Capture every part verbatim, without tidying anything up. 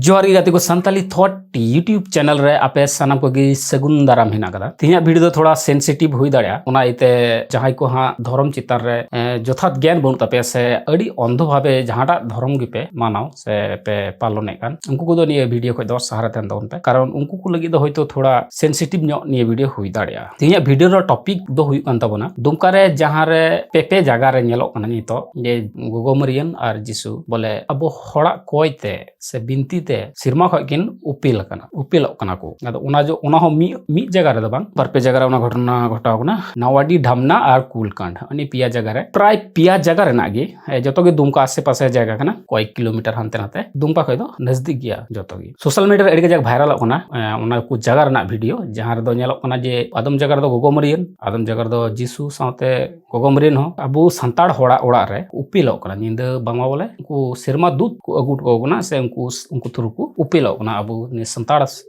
ᱡᱚᱦᱟᱨ ᱜᱮ ᱜᱟᱛᱮ ᱠᱚ, ᱥᱟᱱᱛᱟᱞᱤ ᱛᱷᱚᱴ YouTube ᱪᱮᱱᱮᱞ ᱨᱮ ᱟᱯᱮ ᱥᱟᱱᱟᱢ ᱠᱚᱜᱮ ᱥᱟᱹᱜᱩᱱ ᱫᱟᱨᱟᱢ ᱦᱮᱱᱟᱜ ᱟᱠᱟᱫᱟ᱾ ᱛᱮᱦᱮᱧᱟᱜ ᱵᱷᱤᱰᱤᱭᱳ ᱫᱚ ᱛᱷᱚᱲᱟ ᱥᱮᱱᱥᱤᱴᱤᱵᱷ ᱦᱩᱭ ᱫᱟᱲᱮᱭᱟᱜᱼᱟ, ᱚᱱᱟ ᱤᱭᱟᱹᱛᱮ ᱡᱟᱦᱟᱸᱭ ᱠᱚ ᱦᱟᱸᱜ ᱫᱷᱚᱨᱚᱢ ᱪᱮᱛᱟᱱ ᱨᱮ, ᱮ, ᱡᱚᱛᱷᱟᱛ ᱜᱮᱭᱟᱱ ᱵᱟᱹᱱᱩᱜ ᱛᱟᱯᱮᱭᱟ ᱥᱮ ᱟᱹᱰᱤ ᱚᱱᱫᱷᱚ ᱵᱷᱟᱵᱮ ᱡᱟᱦᱟᱸᱴᱟᱜ ᱫᱷᱚᱨᱚᱢ ᱜᱮᱯᱮ ᱢᱟᱱᱟᱣ ᱥᱮ ᱯᱮ ᱯᱟᱞᱚᱱᱮᱫ ᱠᱟᱱ, ᱩᱱᱠᱩ ᱠᱚᱫᱚ ᱱᱤᱭᱟᱹ ᱵᱷᱤᱰᱤᱭᱳ ᱠᱷᱚᱱ ᱫᱚ ᱥᱟᱦᱟᱨᱮ ᱛᱟᱦᱮᱱ ᱛᱟᱵᱚᱱ ᱯᱮ, ᱠᱟᱨᱚᱱ ᱩᱱᱠᱩ ᱠᱚ ᱞᱟᱹᱜᱤᱫ ᱫᱚ ᱦᱚᱭᱛᱳ ᱛᱷᱚᱲᱟ ᱥᱮᱱᱥᱤᱴᱤᱵᱷ ᱧᱚᱜ ᱱᱤᱭᱟᱹ ᱵᱷᱤᱰᱤᱭᱳ ᱦᱩᱭ ᱫᱟᱲᱮᱭᱟᱜᱼᱟ᱾ ᱛᱮᱦᱮᱧᱟᱜ ᱵᱷᱤᱰᱤᱭᱳ ᱨᱮᱱᱟᱜ ᱴᱚᱯᱤᱠ ᱫᱚ ᱦᱩᱭᱩᱜ ᱠᱟᱱ ᱛᱟᱵᱚᱱᱟ ᱫᱩᱢᱠᱟ ᱨᱮ ᱡᱟᱦᱟᱸ ᱨᱮ ᱯᱮ ᱯᱮ ᱡᱟᱭᱜᱟ ᱨᱮ ᱧᱮᱞᱚᱜ ᱠᱟᱱᱟ ᱱᱤᱛᱚᱜ ᱡᱮ ᱜᱚᱜᱚ ᱢᱟᱹᱨᱤᱭᱟᱹᱱ ᱟᱨ ᱡᱤᱥᱩ ᱵᱚᱞᱮ ᱟᱵᱚ ᱦᱚᱲᱟᱜ ᱠᱚᱭ ᱛᱮ ᱥᱮ ᱵᱤᱱᱛᱤ ᱛᱮ ᱥᱮᱨᱢᱟ ᱠᱷᱚᱱ ᱠᱤᱱ ᱩᱯᱮᱞ ᱟᱠᱟᱱᱟ, ᱩᱯᱮᱞᱚᱜ ᱠᱟᱱᱟ ᱠᱚ᱾ ᱟᱫᱚ ᱚᱱᱟ ᱡᱚ-, ᱚᱱᱟ ᱦᱚᱸ ᱢᱤᱫ, ᱢᱤᱫ ᱡᱟᱭᱜᱟ ᱨᱮᱫᱚ ᱵᱟᱝ, ᱵᱟᱨ ᱯᱮ ᱡᱟᱭᱜᱟ ᱨᱮ ᱚᱱᱟ ᱜᱷᱚᱴᱚᱱᱟ ᱜᱷᱚᱴᱟᱣ ᱠᱟᱱᱟ᱾ ᱱᱟᱣᱟᱰᱤ, ᱰᱷᱟᱢᱱᱟ ᱟᱨ ᱠᱩᱞᱠᱟᱱᱰ, ᱱᱤᱭᱟᱹ ᱯᱮᱭᱟ ᱡᱟᱭᱜᱟ ᱨᱮ, ᱯᱨᱟᱭ ᱯᱮᱭᱟ ᱡᱟᱭᱜᱟ ᱨᱮᱱᱟᱜ ᱜᱮ, ᱮ, ᱡᱚᱛᱚ ᱜᱮ ᱫᱩᱢᱠᱟ ᱟᱥᱮ ᱯᱟᱥᱮ ᱡᱟᱭᱜᱟ ᱠᱟᱱᱟ, ᱠᱚᱭᱮᱠ ᱠᱤᱞᱳᱢᱤᱴᱟᱨ ᱦᱟᱱᱛᱮ ᱱᱟᱛᱮ, ᱫᱩᱢᱠᱟ ᱠᱷᱚᱱ ᱫᱚ ᱱᱟᱡᱫᱤᱠ ᱜᱮᱭᱟ ᱡᱚᱛᱚ ᱜᱮ᱾ ᱥᱳᱥᱟᱞ ᱢᱤᱰᱤᱭᱟ ᱨᱮ ᱟᱹᱰᱤ ᱠᱟᱡᱟᱠ ᱵᱷᱟᱭᱨᱟᱞᱚᱜ ᱠᱟᱱᱟ, ᱮ, ᱚᱱᱟ ᱠᱚ ᱡᱟᱭᱜᱟ ᱨᱮᱱᱟᱜ ᱵᱷᱤᱰᱤᱭᱳ, ᱡᱟᱦᱟᱸ ᱨᱮᱫᱚ ᱧᱮᱞᱚᱜ ᱠᱟᱱᱟ ᱡᱮ ᱟᱫᱚᱢ ᱡᱟᱭᱜᱟ ᱨᱮᱫᱚ ᱜᱚᱜᱚ ᱢᱟᱹᱨᱤᱭᱟᱹᱱ, ᱟᱫᱚᱢ ᱡᱟᱭᱜᱟ ᱨᱮᱫᱚ ᱡᱤᱥᱩ ᱥᱟᱶᱛᱮ ᱜᱚᱜᱚ ᱢᱟᱹᱨᱤᱭᱟᱹᱱ ᱦᱚᱸ ᱟᱵᱚ ᱥᱟᱱᱛᱟᱲ ᱦᱚᱲᱟᱜ ᱚᱲᱟᱜ ᱨᱮ ᱩᱯᱮᱞᱚᱜ ᱠᱟᱱᱟ᱾ ᱧᱤᱫᱟᱹ ᱵᱟᱝᱢᱟ ᱵᱚᱞᱮ ᱩᱱᱠᱩ ᱥᱮᱨᱢᱟ ᱫᱩᱛ ᱠᱚ ᱟᱹᱜᱩ ᱦᱚᱴᱚ ᱠᱟᱠᱚ ᱠᱟᱱᱟ ᱥᱮ ᱩᱱᱠᱩ, ᱩᱱᱠᱩ ᱛᱷᱨᱩ ᱠᱚ ᱩᱯᱮᱞᱚᱜ ᱠᱟᱱᱟ ᱟᱵᱚ ᱱᱤᱭᱟᱹ ᱥᱟᱱᱛᱟᱲ,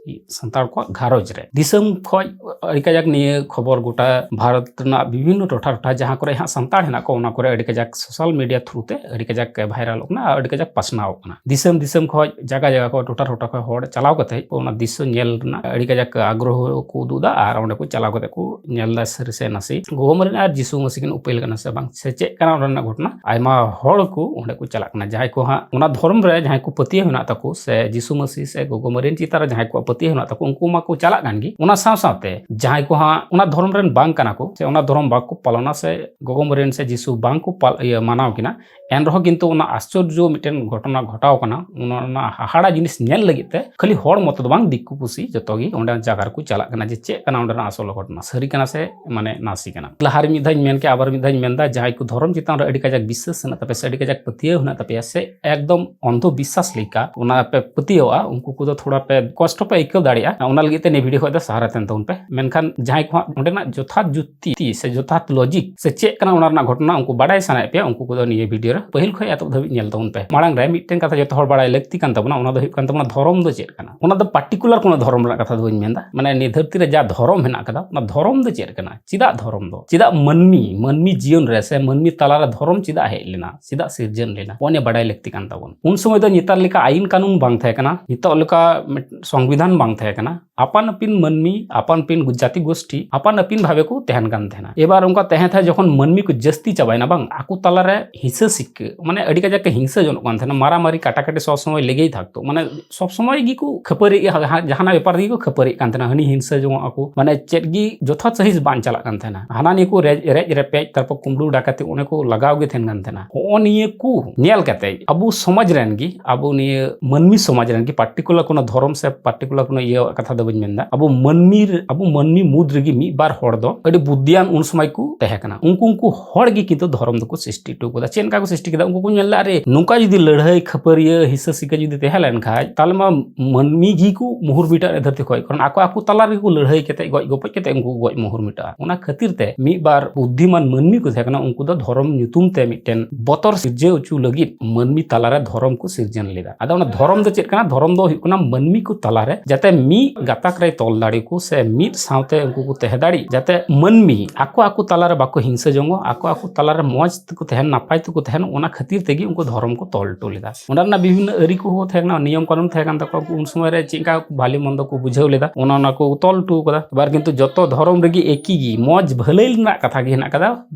ᱥᱟᱱᱛᱟᱲ ᱠᱚᱣᱟᱜ ᱜᱷᱟᱨᱚᱸᱡᱽ ᱨᱮ᱾ ᱫᱤᱥᱚᱢ ᱠᱷᱚᱱ ᱟᱹᱰᱤ ᱠᱟᱡᱟᱠ ᱱᱤᱭᱟᱹ ᱠᱷᱚᱵᱚᱨ ᱜᱚᱴᱟ ᱵᱷᱟᱨᱚᱛ ᱨᱮᱱᱟᱜ ᱵᱤᱵᱷᱤᱱᱱᱚ ᱴᱚᱴᱷᱟ, ᱴᱚᱴᱷᱟ ᱡᱟᱦᱟᱸ ᱠᱚᱨᱮ ᱦᱟᱸᱜ ᱥᱟᱱᱛᱟᱲ ᱦᱮᱱᱟᱜ ᱠᱚᱣᱟ, ᱚᱱᱟ ᱠᱚᱨᱮ ᱟᱹᱰᱤ ᱠᱟᱡᱟᱠ ᱥᱳᱥᱟᱞ ᱢᱤᱰᱤᱭᱟ ᱛᱷᱨᱩ ᱛᱮ ᱟᱹᱰᱤ ᱠᱟᱡᱟᱠ ᱵᱷᱟᱭᱨᱟᱞᱚᱜ ᱠᱟᱱᱟ ᱟᱨ ᱟᱹᱰᱤ ᱠᱟᱡᱟᱠ ᱯᱟᱥᱱᱟᱣᱚᱜ ᱠᱟᱱᱟ᱾ ᱫᱤᱥᱚᱢ ᱫᱤᱥᱚᱢ ᱠᱷᱚᱱ, ᱡᱟᱭᱜᱟ ᱡᱟᱭᱜᱟ ᱠᱷᱚᱱ, ᱴᱚᱴᱷᱟ ᱴᱚᱴᱷᱟ ᱠᱷᱚᱱ ᱦᱚᱲ ᱪᱟᱞᱟᱣ ᱠᱟᱛᱮ ᱚᱱᱟ ᱫᱨᱤᱥᱥᱚ ᱧᱮᱞ ᱨᱮᱱᱟᱜ ᱟᱹᱰᱤ ᱠᱟᱡᱟᱠ ᱟᱜᱽᱨᱚᱦᱚ ᱠᱚ ᱩᱫᱩᱜ ᱮᱫᱟ ᱟᱨ ᱚᱸᱰᱮ ᱠᱚ ᱪᱟᱞᱟᱣ ᱠᱟᱛᱮ ᱠᱚ ᱧᱮᱞ ᱮᱫᱟ ᱥᱟᱹᱨᱤ ᱥᱮ ᱱᱟᱥᱮ ᱜᱚᱜᱚ ᱢᱟᱹᱨᱤᱭᱟᱹᱱ ᱟᱨ ᱡᱤᱥᱩ ᱢᱟᱹᱥᱤ ᱠᱤᱱ ᱩᱯᱮᱞ ᱠᱟᱱᱟ ᱥᱮ ᱵᱟᱝ, ᱥᱮ ᱪᱮᱫ ᱠᱟᱱᱟ ᱚᱸᱰᱮ ᱨᱮᱱᱟᱜ ᱜᱷᱚᱴᱚᱱᱟ᱾ ᱟᱭᱢᱟ ᱦᱚᱲ ᱠᱚ ᱚᱸᱰᱮ ᱠᱚ ᱪᱟᱞᱟᱜ ᱠᱟᱱᱟ, ᱡᱟᱦᱟᱸᱭ ᱠᱚ ᱦᱟᱸᱜ ᱚᱱᱟ ᱫᱷᱚᱨᱚᱢ ᱨᱮ ᱡᱟᱦᱟᱸᱭ ᱠᱚ ᱯᱟᱹᱛᱭᱟᱹᱣ ᱦᱮᱱᱟᱜ ᱛᱟᱠᱚ ᱥᱮ ᱡᱤᱥᱩ ᱢᱟᱹᱥᱤ ᱥᱮ ᱜᱚᱜᱚ ᱢᱟᱹᱨᱤᱭᱟᱹᱱ ᱪᱮᱛᱟᱱ ᱨᱮ ᱡᱟᱦᱟᱸᱭ ᱠᱚᱣᱟᱜ ᱯᱟᱹᱛᱭᱟᱹᱣ ᱦᱮᱱᱟᱜ ᱛᱟᱠᱚ, ᱩᱱᱠᱩ ᱢᱟᱠᱚ ᱪᱟᱞᱟᱜ ᱠᱟᱱ ᱜᱮ᱾ ᱚᱱᱟ ᱥᱟᱶ ᱥᱟᱶᱛᱮ ᱡᱟᱦᱟᱸᱭ ᱠᱚ ᱦᱟᱸᱜ ᱚᱱᱟ ᱫᱷᱚᱨᱚᱢ ᱨᱮᱱ ᱵᱟᱝ ᱠᱟᱱᱟ ᱠᱚ ᱥᱮ ᱚᱱᱟ ᱫᱷᱚᱨᱚᱢ ᱵᱟᱠᱚ ᱯᱟᱞᱚᱱᱟ ᱥᱮ ᱜᱚᱜᱚ ᱢᱟᱹᱨᱤᱭᱟᱹᱱ ᱥᱮ ᱡᱤᱥᱩ ᱵᱟᱝ ᱠᱚ ᱯᱟᱞ-, ᱤᱭᱟᱹ, ᱢᱟᱱᱟᱣ ᱠᱤᱱᱟ, ᱮᱱ ᱨᱮᱦᱚᱸ ᱠᱤᱱᱛᱩ ᱚᱱᱟ ᱟᱥᱪᱚᱨᱡᱚ ᱢᱤᱫᱴᱮᱱ ᱜᱷᱚᱴᱚᱱᱟ ᱜᱷᱚᱴᱟᱣ ᱠᱟᱱᱟ᱾ ᱚᱱᱟ, ᱚᱱᱟ ᱦᱟᱦᱟᱲᱟ ᱡᱤᱱᱤᱥ ᱧᱮᱞ ᱞᱟᱹᱜᱤᱫ ᱛᱮ ᱠᱷᱟᱹᱞᱤ ᱦᱚᱲ ᱢᱚᱛᱚ ᱫᱚ ᱵᱟᱝ, ᱫᱤᱠᱩ ᱯᱩᱥᱤ ᱡᱚᱛᱚ ᱜᱮ ᱚᱸᱰᱮ ᱡᱟᱭᱜᱟ ᱨᱮᱠᱚ ᱪᱟᱞᱟᱜ ᱠᱟᱱᱟ ᱡᱮ ᱪᱮᱫ ᱠᱟᱱᱟ ᱚᱸᱰᱮ ᱨᱮᱱᱟᱜ ᱟᱥᱚᱞ ᱜᱷᱚᱴᱚᱱᱟ, ᱥᱟᱹᱨᱤ ᱠᱟᱱᱟ ᱥᱮ ᱢᱟᱱᱮ ᱱᱟᱥᱮ ᱠᱟᱱᱟ᱾ ᱞᱟᱦᱟ ᱨᱮ ᱢᱤᱫ ᱫᱷᱟᱣ ᱤᱧ ᱢᱮᱱ ᱠᱮᱫᱟ, ᱟᱵᱟᱨ ᱢᱤᱫ ᱫᱷᱟᱣ ᱤᱧ ᱢᱮᱱ ᱮᱫᱟ, ᱡᱟᱦᱟᱸᱭ ᱠᱚ ᱫᱷᱚᱨᱚᱢ ᱪᱮᱛᱟᱱ ᱨᱮ ᱟᱹᱰᱤ ᱠᱟᱡᱟᱠ ᱵᱤᱥᱥᱟᱹᱥ ᱦᱮᱱᱟᱜ ᱛᱟᱯᱮᱭᱟ ᱥᱮ ᱟᱹᱰᱤ ᱠᱟᱡᱟᱠ ᱯᱟᱹᱛᱭᱟᱹᱣ ᱦᱮᱱᱟᱜ ᱛᱟᱯᱮᱭᱟ ᱥᱮ ᱮᱠᱫᱚᱢ ᱚᱱᱫᱷᱚ ᱵᱤᱥᱥᱟᱥ ᱞᱮᱠᱟ ᱚᱱᱟ ᱯᱮ ᱯᱟᱹᱛᱭᱟᱹᱣᱟᱜᱼᱟ, ᱩᱱᱠᱩ ᱠᱚᱫᱚ ᱛᱷᱚᱲᱟ ᱯᱮ ᱠᱚᱥᱴᱚ ᱯᱮ ᱟᱹᱭᱠᱟᱹᱣ ᱫᱟᱲᱮᱭᱟᱜᱼᱟ᱾ ᱚᱱᱟ ᱞᱟᱹᱜᱤᱫ ᱛᱮ ᱱᱤᱭᱟᱹ ᱵᱷᱤᱰᱤᱭᱳ ᱠᱷᱚᱱ ᱫᱚ ᱥᱟᱦᱟᱨᱮ ᱛᱟᱦᱮᱱ ᱛᱟᱵᱚᱱ ᱯᱮ᱾ ᱢᱮᱱᱠᱷᱟᱱ ᱡᱟᱦᱟᱸᱭ ᱠᱚ ᱦᱟᱸᱜ ᱚᱸᱰᱮᱱᱟᱜ ᱡᱚᱛᱷᱟᱛ ᱡᱩᱠᱛᱤ ᱥᱮ ᱡᱚᱛᱷᱟᱛ ᱞᱚᱡᱤᱠ ᱥᱮ ᱪᱮᱫ ᱠᱟᱱᱟ ᱚᱱᱟ ᱨᱮᱱᱟᱜ ᱜᱷᱚᱴᱚᱱᱟ ᱩᱱᱠᱩ ᱵᱟᱰᱟᱭ ᱥᱟᱱᱟᱭᱮᱫ ᱯᱮᱭᱟ, ᱩᱱᱠᱩ ᱠᱚᱫᱚ ᱱᱤᱭᱟᱹ ᱵᱷᱤᱰᱤᱭᱳ ᱨᱮ ᱯᱟᱹᱦᱤᱞ ᱠᱷᱚᱱ ᱮᱛᱚᱦᱚᱵ ᱫᱷᱟᱹᱵᱤᱡ ᱧᱮᱞ ᱛᱟᱵᱚᱱ ᱯᱮ᱾ ᱢᱟᱲᱟᱝ ᱨᱮ ᱢᱤᱫᱴᱮᱱ ᱠᱟᱛᱷᱟ ᱡᱚᱛᱚ ᱦᱚᱲ ᱵᱟᱲᱟᱭ ᱞᱟᱹᱠᱛᱤ ᱠᱟᱱ ᱛᱟᱵᱚᱱᱟ, ᱫᱷᱚᱨᱚᱢ ᱫᱚ ᱪᱮᱫ ᱠᱟᱱᱟ? ᱚᱱᱟ ᱫᱚ ᱯᱟᱨᱴᱤᱠᱩᱞᱟᱨ ᱠᱳᱱᱳ ᱫᱷᱚᱨᱚᱢ ᱨᱮᱱᱟᱜ ᱠᱟᱛᱷᱟ ᱫᱚ ᱵᱟᱹᱧ ᱢᱮᱱᱫᱟ, ᱢᱟᱱᱮ ᱱᱤᱭᱟᱹ ᱫᱷᱟᱹᱨᱛᱤ ᱨᱮ ᱡᱟ ᱫᱷᱚᱨᱚᱢ ᱦᱮᱱᱟᱜ ᱠᱟᱫᱟ, ᱚᱱᱟ ᱫᱷᱚᱨᱚᱢ ᱫᱚ ᱪᱮᱫ ᱠᱟᱱᱟ? ᱪᱮᱫᱟᱜ ᱫᱷᱚᱨᱚᱢ ᱫᱚ? ᱪᱮᱫᱟᱜ ᱢᱟᱹᱱᱢᱤ, ᱢᱟᱹᱱᱢᱤ ᱡᱤᱭᱚᱱ ᱨᱮ ᱥᱮ ᱢᱟᱹᱱᱢᱤ ᱛᱟᱞᱟᱨᱮ ᱫᱷᱚᱨᱚᱢ ᱪᱮᱫᱟᱜ ᱦᱮᱡ ᱞᱮᱱᱟ? ᱪᱮᱫᱟᱜ ᱥᱤᱨᱡᱟᱹᱱ ᱞᱮᱱᱟ? ᱚᱱᱟ ᱵᱟᱰᱟᱭ ᱞᱟᱹᱠᱛᱤ ᱠᱟᱱ ᱛᱟᱵᱚᱱ᱾ ᱩᱱ ᱥᱚᱢᱚᱭ ᱫᱚ ᱱᱮᱛᱟᱨ ᱞᱮᱠᱟ ᱟᱭᱤᱱ ᱠᱟᱹᱱᱩᱱ ᱵᱟᱝ ᱵᱟᱝ ᱛᱟᱦᱮᱸ ᱠᱟᱱᱟ, ᱱᱤᱛᱚᱜ ᱞᱮᱠᱟ ᱢᱤᱫ ᱥᱚᱝᱵᱤᱫᱷᱟᱱ ᱵᱟᱝ ᱛᱟᱦᱮᱸ ᱠᱟᱱᱟ, ᱟᱯᱟᱱ ᱟᱹᱯᱤᱱ ᱢᱟᱹᱱᱢᱤ, ᱟᱯᱟᱱ ᱟᱹᱯᱤᱱ ᱡᱟᱹᱛᱤ ᱜᱳᱥᱴᱤ ᱟᱯᱟᱱ ᱟᱹᱯᱤᱱ ᱵᱷᱟᱵᱮ ᱠᱚ ᱛᱟᱦᱮᱱ ᱠᱟᱱ ᱛᱟᱦᱮᱱᱟ᱾ ᱮᱵᱟᱨ ᱚᱱᱠᱟ ᱛᱟᱦᱮᱸ ᱛᱟᱦᱮᱸ ᱡᱚᱠᱷᱚᱱ ᱢᱟᱹᱱᱢᱤ ᱠᱚ ᱡᱟᱹᱥᱛᱤ ᱪᱟᱵᱟᱭᱮᱱᱟ ᱵᱟᱝ, ᱟᱠᱚ ᱛᱟᱞᱟᱨᱮ ᱦᱤᱸᱥᱟᱹ ᱥᱤᱠᱟᱹ, ᱢᱟᱱᱮ ᱟᱹᱰᱤ ᱠᱟᱡᱟᱠ ᱠᱚ ᱦᱤᱝᱥᱟᱹ ᱡᱚᱱᱚᱜ ᱠᱟᱱ ᱛᱟᱦᱮᱱᱟ, ᱢᱟᱨᱟᱢᱟᱨᱤ ᱠᱟᱴᱟᱠᱟᱴᱤ ᱥᱚᱵ ᱥᱚᱢᱚᱭ ᱞᱮᱜᱮᱭ ᱛᱟᱦᱮᱸ ᱛᱚ, ᱢᱟᱱᱮ ᱥᱚᱵ ᱥᱚᱢᱚᱭ ᱜᱮᱠᱚ ᱠᱷᱟᱹᱯᱟᱹᱨᱤ, ᱡᱟᱦᱟᱸ, ᱡᱟᱦᱟᱱᱟᱜ ᱵᱮᱯᱟᱨ ᱛᱮᱜᱮ ᱠᱚ ᱠᱷᱟᱹᱯᱟᱹᱨᱤᱜ ᱠᱟᱱ ᱛᱟᱦᱮᱱᱟ, ᱦᱟᱹᱱᱤ ᱦᱤᱝᱥᱟᱹ ᱡᱚᱝᱚᱜ ᱟᱠᱚ, ᱢᱟᱱᱮ ᱪᱮᱫ ᱜᱮ ᱡᱚᱛᱷᱟᱛ ᱥᱟᱹᱦᱤᱡ ᱵᱟᱝ ᱪᱟᱞᱟᱜ ᱠᱟᱱ ᱛᱟᱦᱮᱱᱟ, ᱦᱟᱱᱟ ᱱᱤᱭᱟᱹ ᱠᱚ ᱨᱮᱡ, ᱨᱮᱡ ᱨᱮᱯᱮᱡ, ᱛᱟᱨᱯᱚᱨ ᱠᱩᱢᱵᱽᱲᱩ ᱰᱟᱠᱟᱛᱤ, ᱚᱱᱮ ᱠᱚ ᱞᱟᱜᱟᱣ ᱜᱮ ᱛᱟᱦᱮᱱ ᱠᱟᱱ ᱛᱟᱦᱮᱱᱟ᱾ ᱦᱚᱸᱜᱼᱚ ᱱᱤᱭᱟᱹ ᱠᱚ ᱧᱮᱞ ᱠᱟᱛᱮ ᱟᱵᱚ ᱥᱚᱢᱟᱡᱽ ᱨᱮᱱ ᱜᱮ, ᱟᱵᱚ ᱱᱤᱭᱟᱹ ᱢᱟᱹᱱᱢᱤ ᱥᱚᱢᱟᱡᱽ ᱨᱮᱱ ᱜᱮ, particular ᱠᱳᱱᱳ ᱫᱷᱚᱨᱚᱢ ᱥᱮ particular ᱠᱳᱱᱳ ᱤᱭᱟᱹ ᱠᱟᱛᱷᱟ ᱫᱚ ᱵᱟᱹᱧ ᱢᱮᱱᱫᱟ, ᱟᱵᱚ ᱢᱟᱹᱱᱢᱤ, ᱟᱵᱚ ᱢᱟᱹᱱᱢᱤ ᱢᱩᱫᱽ ᱨᱮᱜᱮ ᱢᱤᱫ ᱵᱟᱨ ᱦᱚᱲ ᱫᱚ ᱟᱹᱰᱤ ᱵᱩᱫᱽᱫᱷᱤᱭᱟᱱ ᱩᱱ ᱥᱚᱢᱚᱭ ᱠᱚ ᱛᱟᱦᱮᱸ ᱠᱟᱱᱟ, ᱩᱱᱠᱩ, ᱩᱱᱠᱩ ᱦᱚᱲ ᱜᱮ ᱠᱤᱱᱛᱩ ᱫᱷᱚᱨᱚᱢ ᱫᱚᱠᱚ ᱥᱨᱤᱥᱴᱤ ᱦᱚᱴᱚ ᱠᱟᱫᱟ᱾ ᱪᱮᱫ ᱞᱮᱠᱟ ᱠᱚ ᱥᱨᱤᱥᱴᱤ ᱠᱮᱫᱟ? ᱩᱱᱠᱩ ᱠᱚ ᱧᱮᱞ ᱞᱮᱫᱟ, ᱟᱨᱮ, ᱱᱚᱝᱠᱟ ᱡᱩᱫᱤ ᱞᱟᱹᱲᱦᱟᱹᱭ ᱠᱷᱟᱹᱯᱟᱹᱨᱤᱭᱟᱹ ᱦᱤᱸᱥᱟᱹ ᱥᱤᱠᱟᱹ ᱡᱩᱫᱤ ᱛᱟᱦᱮᱸ ᱞᱮᱱ ᱠᱷᱟᱡ, ᱛᱟᱦᱞᱮ ᱢᱟ ᱢᱟᱹᱱᱢᱤ ᱜᱮ ᱠᱚ ᱢᱩᱦᱩᱨ ᱢᱤᱴᱟᱹᱜ ᱨᱮ ᱫᱷᱟᱹᱨᱛᱤ ᱠᱷᱚᱡ, ᱠᱟᱨᱚᱱ ᱟᱠᱚ ᱟᱠᱚ ᱛᱟᱞᱟ ᱨᱮᱜᱮ ᱠᱚ ᱞᱟᱹᱲᱦᱟᱹᱭ ᱠᱟᱛᱮ, ᱜᱚᱡ ᱜᱚᱯᱚᱡ ᱠᱟᱛᱮ ᱩᱱᱠᱩ ᱠᱚ ᱜᱚᱡ ᱢᱩᱦᱩᱨ ᱢᱤᱴᱟᱹᱜᱼᱟ᱾ ᱚᱱᱟ ᱠᱷᱟᱹᱛᱤᱨ ᱛᱮ ᱢᱤᱫ ᱵᱟᱨ ᱵᱩᱫᱽᱫᱷᱤᱢᱟᱱ ᱢᱟᱹᱱᱢᱤ ᱠᱚ ᱛᱟᱦᱮᱸ ᱠᱟᱱᱟ, ᱩᱱᱠᱩ ᱫᱚ ᱫᱷᱚᱨᱚᱢ ᱧᱩᱛᱩᱢ ᱛᱮ ᱢᱤᱫᱴᱮᱱ ᱵᱚᱛᱚᱨ ᱥᱤᱨᱡᱟᱹᱣ ᱦᱚᱪᱚ ᱞᱟᱹᱜᱤᱫ ᱢᱟᱹᱱᱢᱤ ᱛᱟᱞᱟᱨᱮ ᱫᱷᱚᱨᱚᱢ ᱠᱚ ᱥᱤᱨᱡᱚᱱ ᱞᱮᱫᱟ᱾ ᱟᱫᱚ ᱚᱱᱟ ᱫᱷᱚᱨᱚᱢ ᱫᱚ ᱪᱮᱫ ᱠᱟᱱᱟ? ᱫᱷᱚᱨᱚᱢ ᱫᱚ ᱦᱩᱭᱩᱜ ᱠᱟᱱᱟ ᱢᱟᱹᱱᱢᱤ ᱠᱚ ᱛᱟᱞᱟᱨᱮ ᱡᱟᱛᱮ ᱢᱤᱫ ᱜᱟᱛᱟᱠ ᱨᱮᱭ ᱛᱚᱞ ᱫᱟᱲᱮ ᱠᱚ ᱥᱮ ᱢᱤᱫ ᱥᱟᱶᱛᱮ ᱩᱱᱠᱩ ᱠᱚ ᱛᱟᱦᱮᱸ ᱫᱟᱲᱮᱜ, ᱡᱟᱛᱮ ᱢᱟᱹᱱᱢᱤ ᱟᱠᱚ ᱟᱠᱚ ᱛᱟᱞᱟᱨᱮ ᱵᱟᱠᱚ ᱦᱤᱝᱥᱟᱹ ᱡᱚᱝᱚᱜ, ᱟᱠᱚ ᱟᱠᱚ ᱛᱟᱞᱟᱨᱮ ᱢᱚᱡᱽ ᱛᱮᱠᱚ ᱛᱟᱦᱮᱱ, ᱱᱟᱯᱟᱭ ᱛᱮᱠᱚ ᱛᱟᱦᱮᱱ, ᱚᱱᱟ ᱠᱷᱟᱹᱛᱤᱨ ᱛᱮᱜᱮ ᱩᱱᱠᱩ ᱫᱷᱚᱨᱚᱢ ᱠᱚ ᱛᱚᱞ ᱦᱚᱴᱚ ᱞᱮᱫᱟ᱾ ᱚᱱᱟ ᱨᱮᱱᱟᱜ ᱵᱤᱵᱷᱤᱱᱱᱚ ᱟᱹᱨᱤ ᱠᱚᱦᱚᱸ ᱛᱟᱦᱮᱸ ᱠᱟᱱᱟ, ᱱᱤᱭᱚᱢ ᱠᱟᱹᱱᱩᱱ ᱛᱟᱦᱮᱸ ᱠᱟᱱ ᱛᱟᱠᱚᱣᱟ, ᱩᱱᱠᱩ ᱩᱱ ᱥᱚᱢᱚᱭ ᱨᱮ ᱪᱮᱫ ᱞᱮᱠᱟ ᱵᱷᱟᱞᱮ ᱢᱚᱱᱫᱚ ᱠᱚ ᱵᱩᱡᱷᱟᱹᱣ ᱞᱮᱫᱟ, ᱚᱱᱟ, ᱚᱱᱟ ᱠᱚ ᱛᱚᱞ ᱦᱚᱴᱚ ᱠᱟᱫᱟ᱾ ᱮᱵᱟᱨ ᱠᱤᱱᱛᱩ ᱡᱚᱛᱚ ᱫᱷᱚᱨᱚᱢ ᱨᱮᱜᱮ ᱮᱠᱤ ᱜᱮ ᱢᱚᱡᱽ ᱵᱷᱟᱹᱞᱟᱹᱭ ᱨᱮᱱᱟᱜ ᱠᱟᱛᱷᱟ ᱜᱮ ᱦᱮᱱᱟᱜ ᱠᱟᱫᱟ,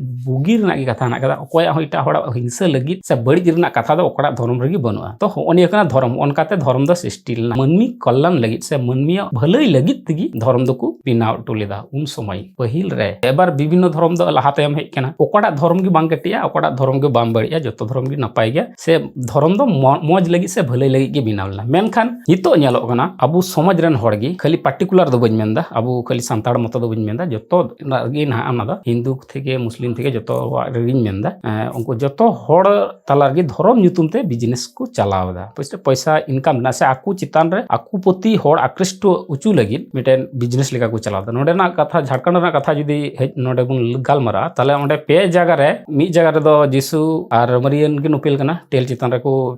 ᱵᱩᱜᱤ ᱨᱮᱱᱟᱜ ᱜᱮ ᱠᱟᱛᱷᱟ ᱦᱮᱱᱟᱜ ᱠᱟᱫᱟ᱾ ᱚᱠᱚᱭᱟᱜ ᱦᱚᱸ ᱮᱴᱟᱜ ᱦᱚᱲᱟᱜ ᱦᱤᱝᱥᱟᱹ ᱞᱟᱹᱜᱤᱫ ᱥᱮ ᱵᱟᱹᱲᱤᱡ ᱨᱮᱱᱟᱜ ᱠᱟᱛᱷᱟ ᱫᱚ ᱚᱠᱟᱴᱟᱜ ᱫᱷᱚᱨᱚᱢ ᱨᱮᱜᱮ ᱵᱟᱹᱱᱩᱜᱼᱟ᱾ ᱛᱚ ᱦᱚᱸᱜᱼᱚ ᱱᱤᱭᱟᱹ ᱠᱟᱱᱟ ᱫᱷᱚᱨᱚᱢ, ᱚᱱᱠᱟᱛᱮ ᱫᱷᱚᱨᱚᱢ ᱫᱚ ᱥᱨᱤᱥᱴᱤ ᱞᱮᱱᱟ᱾ ᱢᱟᱹᱱᱢᱤ ᱠᱚᱞᱞᱟᱱ ᱞᱟᱹᱜᱤᱫ ᱥᱮ ᱢᱟᱹᱱᱢᱤᱭᱟᱜ ᱵᱷᱟᱹᱞᱟᱹᱭ ᱞᱟᱹᱜᱤᱫ ᱛᱮᱜᱮ ᱫᱷᱚᱨᱚᱢ ᱫᱚᱠᱚ ᱵᱮᱱᱟᱣ ᱦᱚᱴᱚ ᱞᱮᱫᱟ ᱩᱱ ᱥᱚᱢᱚᱭ ᱯᱟᱹᱦᱤᱞ ᱨᱮ᱾ ᱮᱵᱟᱨ ᱵᱤᱵᱷᱤᱱᱱᱚ ᱫᱷᱚᱨᱚᱢ ᱫᱚ ᱞᱟᱦᱟ ᱛᱟᱭᱚᱢ ᱦᱮᱡ ᱠᱟᱱᱟ, ᱚᱠᱟᱴᱟᱜ ᱫᱷᱚᱨᱚᱢ ᱜᱮ ᱵᱟᱝ ᱠᱟᱹᱴᱤᱡᱼᱟ, ᱚᱠᱟᱴᱟᱜ ᱫᱷᱚᱨᱚᱢ ᱜᱮ ᱵᱟᱝ ᱵᱟᱹᱲᱤᱡᱼᱟ, ᱡᱚᱛᱚ ᱫᱷᱚᱨᱚᱢ ᱜᱮ ᱱᱟᱯᱟᱭ ᱜᱮᱭᱟ᱾ ᱥᱮ ᱫᱷᱚᱨᱚᱢ ᱫᱚ ᱢᱚ-, ᱢᱚᱡᱽ ᱞᱟᱹᱜᱤᱫ ᱥᱮ ᱵᱷᱟᱹᱞᱟᱹᱭ ᱞᱟᱹᱜᱤᱫ ᱜᱮ ᱵᱮᱱᱟᱣ ᱞᱮᱱᱟ᱾ ᱢᱮᱱᱠᱷᱟᱱ ᱱᱤᱛᱚᱜ ᱧᱮᱞᱚᱜ ᱠᱟᱱᱟ, ᱟᱵᱚ ᱥᱚᱢᱟᱡᱽ ᱨᱮᱱ ᱦᱚᱲ ᱜᱮ, ᱠᱷᱟᱹᱞᱤ particular ᱫᱚ ᱵᱟᱹᱧ ᱢᱮᱱᱫᱟ, ᱟᱵᱚ ᱠᱷᱟᱹᱞᱤ ᱥᱟᱱᱛᱟᱲ ᱢᱚᱛᱚ ᱫᱚ ᱵᱟᱹᱧ ᱢᱮᱱᱫᱟ, ᱡᱚᱛᱚ ᱨᱮᱱᱟᱜ ᱜᱮ ᱱᱟᱦᱟᱜ ᱚᱱᱟ ᱫᱚ, ᱦᱤᱱᱫᱩ ᱛᱷᱮᱠᱮ ᱢᱩᱥᱞᱤᱢ ᱛᱷᱮᱠᱮ ᱡᱚᱛᱚᱣᱟᱜ ᱨᱮᱜᱮᱧ ᱢᱮᱱᱫᱟ᱾ ᱮᱸ, ᱩᱱᱠᱩ ᱡᱚᱛᱚ ᱦᱚᱲ ᱛᱟᱞᱟ ᱨᱮᱜᱮ ᱫᱷᱚᱨᱚᱢ ᱧᱩᱛᱩᱢ ᱛᱮ business ᱠᱚ ᱪᱟᱞᱟᱣ ᱮᱫᱟ, ᱯᱚᱭᱥᱟ, ᱯᱚᱭᱥᱟ income ᱨᱮᱱᱟᱜ, ᱥᱮ ᱟᱠᱚ ᱪᱮᱛᱟᱱ ᱨᱮ ᱟᱠᱚ ᱯᱨᱚᱛᱤ ᱦᱚᱲ ᱟᱠᱨᱤᱥᱴᱚ ᱦᱚᱪᱚ ᱞᱟᱹᱜᱤᱫ ᱢᱤᱫᱴᱮᱱ ᱵᱤᱡᱽᱱᱮᱥ ᱞᱮᱠᱟ ᱠᱚ ᱪᱟᱞᱟᱣ ᱮᱫᱟ᱾ ᱱᱚᱰᱮᱱᱟᱜ ᱠᱟᱛᱷᱟ, ᱡᱷᱟᱲᱠᱷᱚᱸᱰ ᱨᱮᱱᱟᱜ ᱠᱟᱛᱷᱟ ᱡᱩᱫᱤ ᱦᱮᱡ ᱱᱚᱰᱮ ᱵᱚᱱ ᱜᱟᱞᱢᱟᱨᱟᱜᱼᱟ, ᱛᱟᱦᱚᱞᱮ ᱚᱸᱰᱮ ᱯᱮ ᱡᱟᱭᱜᱟ ᱨᱮ, ᱢᱤᱫ ᱡᱟᱭᱜᱟ ᱨᱮᱫᱚ ᱡᱤᱥᱩ ᱟᱨ ᱢᱟᱨᱤᱭᱟᱱ ᱠᱤᱱ ᱩᱯᱮᱞ ᱠᱟᱱᱟ, ᱴᱮᱞ ᱪᱮᱛᱟᱱ ᱨᱮᱠᱚ